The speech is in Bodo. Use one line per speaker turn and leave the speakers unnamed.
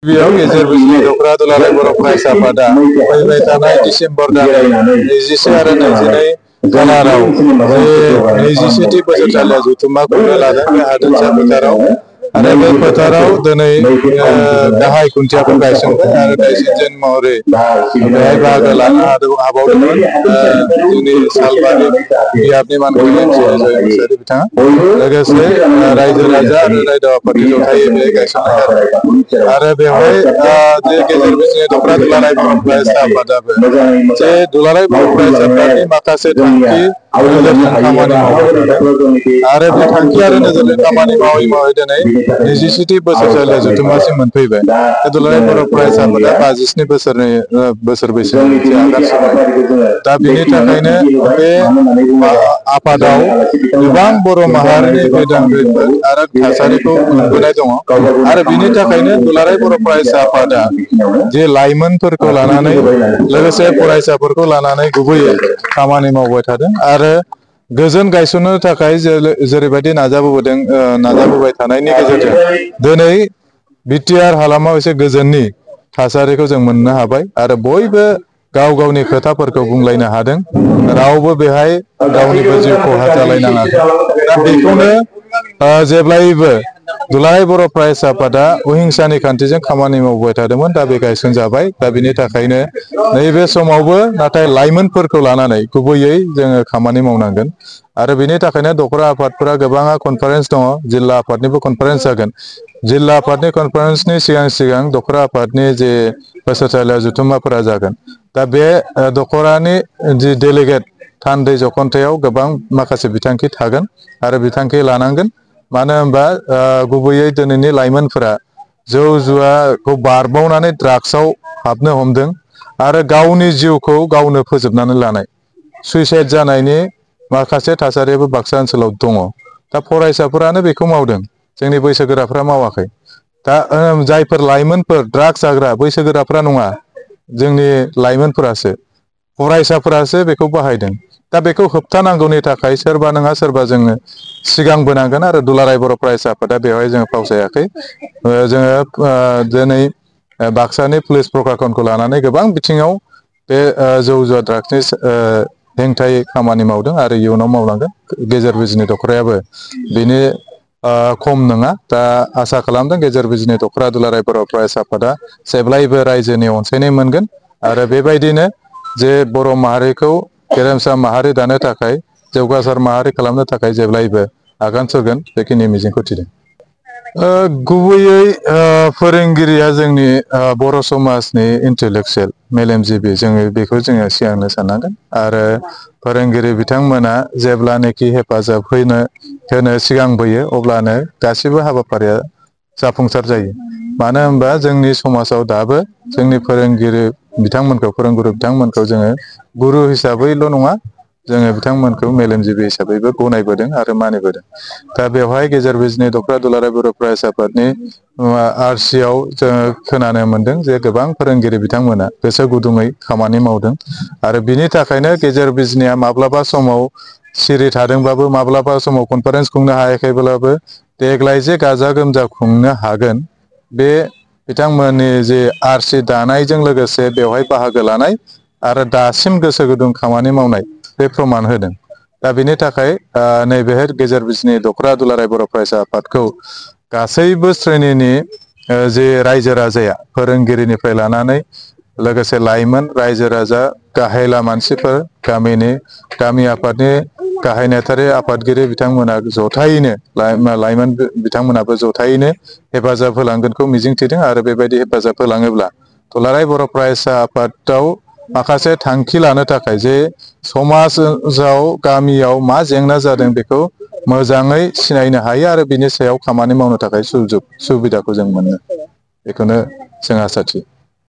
गिबियाव गेजेर बिजनि दखरा दुलाराय बर' फरायसा आफादा फैबाय थानाय डिसेम्बर दाननि 21 आरो 22 खालाराव जे 27थि बोसोरसालिया जथुम्मा खुंनो लादों बे हादोरसा फोथाराव आरो बे फोथाराव दिनै गाहाय खुन्थियाफोर गायसनबाय आरो नायसिनजेन महरै बेहाय बाहागो लानो हाबावदोंमोन जोंनि सालबारि बियाबनि मानगोनां जय मुसाहारि बिथाङा लोगोसे रायजो राजा आरो रायजो आफादनि जथायै बे गायसननाय जादों आरो बेवहाय जे गेजेर बिजनि दखरा दुलाराय बर' फरायसा आफादाबो जे दुलाराय बर' फरायसा आफादनि माखासे थांखि नोजोरजों खामानि मावदों आरो बे थांखि आरो नोजोरजों खामानि मावै मावै दिनै 27थि बोसोरसालिया जथुम्मासिम मोनफैबाय दुलाराय बर' फरायसा आफादा 57 बोसोर बैसोनि मोनसे आगान सुरबाय दा बिनि थाखायनो बे आफादाव गोबां बर' माहारिनि गोदान खैफोद आरो थासारिखौ मोनबोनाय दङ आरो बिनि थाखायनो दुलाराय बर' फरायसा आफादा जे लाइमोनफोरखौ लानानै लोगोसे फरायसाफोरखौ लानानै गुबैयै खामानि मावबाय थादों आरो गोजोन गायसननो थाखाय जेरैबायदि नाजाबोबाय थानायनि गेजेरजों दिनै बिटिआर हालामाव एसे गोजोननि थासारिखौ जों मोननो हाबाय आरो बयबो गाव गावनि खोथाफोरखौ बुंलायनो हादों रावबो बेहाय गावनिबो जिउ खहा जालायनाङाखै दा बेखौनो जेब्लायबो दुलाराय बर' फरायसा आफादा अहिंसानि खान्थिजों खामानि मावबाय थादोंमोन दा बे गायसनजाबाय दा बिनि थाखायनो नैबे समावबो नाथाय लाइमोनफोरखौ लानानै गुबैयै जोङो खामानि मावनांगोन आरो बिनि थाखायनो दखरा आफादफोरा गोबाङा कनफारेन्स दङ जिल्ला आफादनिबो कनफारेन्स जागोन जिल्ला आफादनि कनफारेन्सनि सिगां दखरा आफादनि जे बोसोरसालियाव जथुम्माफोरा जागोन दा बे दखरानि जि डेलिगेट थान्दै जखन्थायाव गोबां माखासे बिथांखि थागोन आरो बिथांखि लानांगोन मानो होनबा गुबैयै दिनैनि लाइमोनफोरा जौ जुवाखौ बारबावनानै ड्राग्सआव हाबनो हमदों आरो गावनि जिउखौ गावनो फोजोबनानै लानाय सुइसाइड जानायनि माखासे थासारियाबो बाक्सा ओनसोलाव दङ दा फरायसाफोरानो बेखौ मावदों जोंनि बैसोगोराफ्रा मावाखै दा जायफोर लाइमोनफोर ड्राग्स जाग्रा बैसोगोराफ्रा नङा जोंनि लाइमोनफोरासो फरायसाफोरासो बेखौ बाहायदों दा बेखौ होबथानांगौनि थाखाय सोरबा नङा सोरबा जोङो सिगांबोनांगोन आरो दुलाराय बर' फरायसा आफादा बेवहाय जोङो फावसायाखै जोङो दिनै बाक्सानि पुलिस प्रखाखनखौ लानानै गोबां बिथिङाव बे जौ जुवा ड्राग्सनि हेंथायै खामानि मावदों आरो इयुनाव मावलांगोन गेजेर बिजनि दखरायाबो बेनि खम नङा दा आसा खालामदों गेजेर बिजनि दखरा दुलाराय बर' फरायसा आफादा जेब्लायबो रायजोनि अनसायनाय मोनगोन आरो बेबायदिनो जे बर' माहारिखौ गेरेमसा माहारि दानो थाखाय जौगासार माहारि खालामनो थाखाय जेब्लायबो आगान सुरगोन बेखिनि मिजिंखौ थिदों गुबैयै फोरोंगिरिया जोंनि बर' समाजनि इन्टेलेक्सुयेल मेलेमजिबि जोङो बेखौ जोङो सिगांनो साननांगोन आरो फोरोंगिरि बिथांमोना जेब्लानोखि हेफाजाब होनो सिगांबोयो अब्लानो गासिबो हाबाफारिया जाफुंसार जायो मानो होनबा जोंनि समाजाव दाबो जोंनि फोरोंगुरु बिथांमोनखौ जोङो गुरु हिसाबैल' नङा जोङो बिथांमोनखौ मेलेमजिबि हिसाबैबो गनायबोदों आरो मानिबोदों दा बेवहाय गेजेर बिजनि दखरा दुलाराय बर' फरायसा आफादनि आरसियाव जोङो खोनानो मोनदों जे गोबां फोरोंगिरि बिथांमोना गोसो गुदुङै खामानि मावदों आरो बिनि थाखायनो गेजेर बिजनिया माब्लाबा समाव सिरि थादोंब्लाबो माब्लाबा समाव कनफारेन्स खुंनो हायाखैब्लाबो देग्लाय जे गाजा गोमजा खुंनो हागोन बे बिथांमोननि जे आरसि दानायजों लोगोसे बेवहाय बाहागो लानाय आरो दासिम गोसो गुदुं खामानि मावनाय बे प्रमान होदों दा बेनि थाखाय नैबे गेजेर बिजनि दखरा दुलाराय बर' फरायसा आफादखौ गासैबो श्रेणिनि जे रायजो राजाया फोरोंगिरिनिफ्राय लानानै लोगोसे लाइमोन रायजो राजा गाहेला मानसिफोर गामि आफादनि गाहाय नेहाथारि आफादगिरि बिथांमोना जथायैनो लाइमोन बिथांमोनाबो जथायैनो हेफाजाब होलांगोनखौ मिजिंथिदों आरो बेबायदि हेफाजाब होलाङोब्ला दुलाराय बर' फरायसा आफादाव माखासे थांखि लानो थाखाय जे समाजाव गामियाव मा जेंना जादों बेखौ मोजाङै सिनायनो हायो आरो बिनि सायाव खामानि मावनो थाखाय सुबिदाखौ जों मोनो बेखौनो जों आसा थियो।